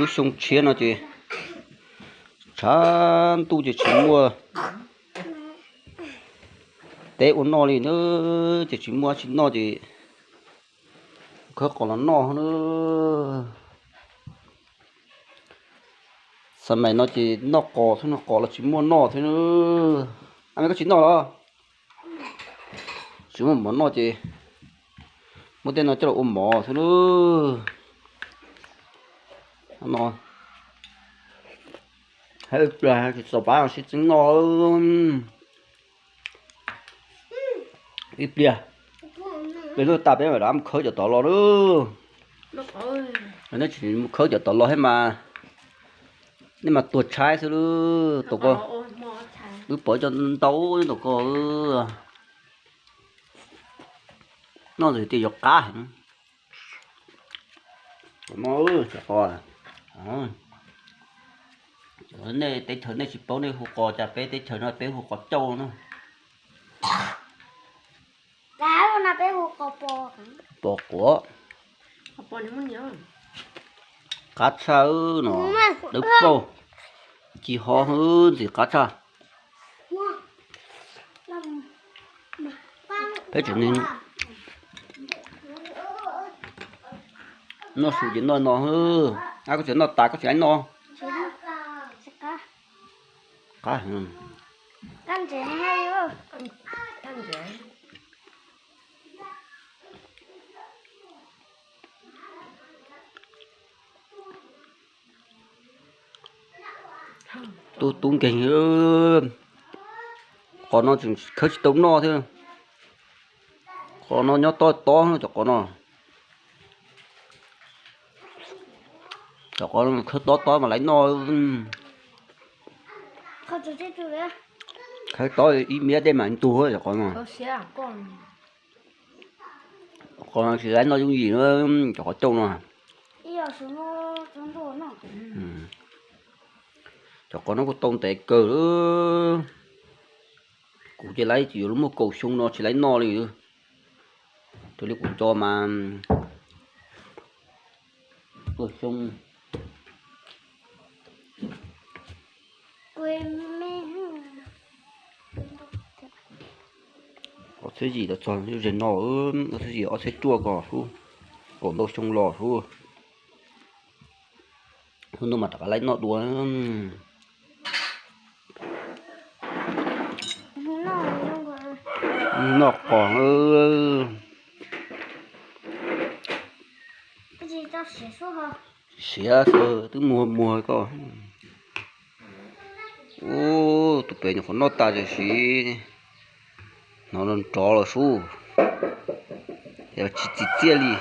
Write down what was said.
Lub xyoo tshiab no ces tshav ntuj ces tsis muaj teb ua noj li na, ces tsis muaj tsis noj ces khawb qos los noj na. Xav maim no ces noj qos xwb no, qos los tsis muaj noj thiab na. A me koj tsis noj los? Tsis muaj mov noj ces muab tej no coj los ua mov xwb na. No, hais ib pliag tsis txaus pab sib txeeb noj. Ib pliag, peb noj tas peb mam rov mus khawb cov tod los na. Nej tsis mus khawb cov tod los thiab mas nej mas tuag tshaib xwb lub. Tom ko wb pov cov ntau tom ko. Noj tias yuav qab heev. Nej teb chaws nej tsis paub nej hu qos cas, peb teb chaws no peb hu qos cauj na. Pos quav. Qab tshaj no, dawb paug, ci ho ntxim qab tshaj. Peb tseem noj su ces noj no, koj tseem noj tas koj tsis laib noj. Qab. Tub tub nkeeg, qos no tseem khawb tsis tau noj thiab. Qos no nyob tob tob cov qos no. Cov qos no khawb tob tob mas laib noj. Khawb tob ib miab dej mas ntug cov qos no. Qos no tsis laib noj yooj yim, cov qos cauj no. Cov qos no kuj tau ntev kawg. Kuv ces laib tsis yuav luag muaj kaum xyoo no tsis laib noj li. Raws li kuv cov mas kaum xyoo. Ob txhiab yim los txog ze no, ob txhiab yim ob txhiab cuaj ko sub, kaum ntau xyoo los sub. Hnub no mas rov qab laib noj dua. Noj qos. Siav twb muag muag ko. Ub, tus pem nyuam qhuav noj tas tiam sis hnov nrov los sub. Yog tsis txi txiaj li.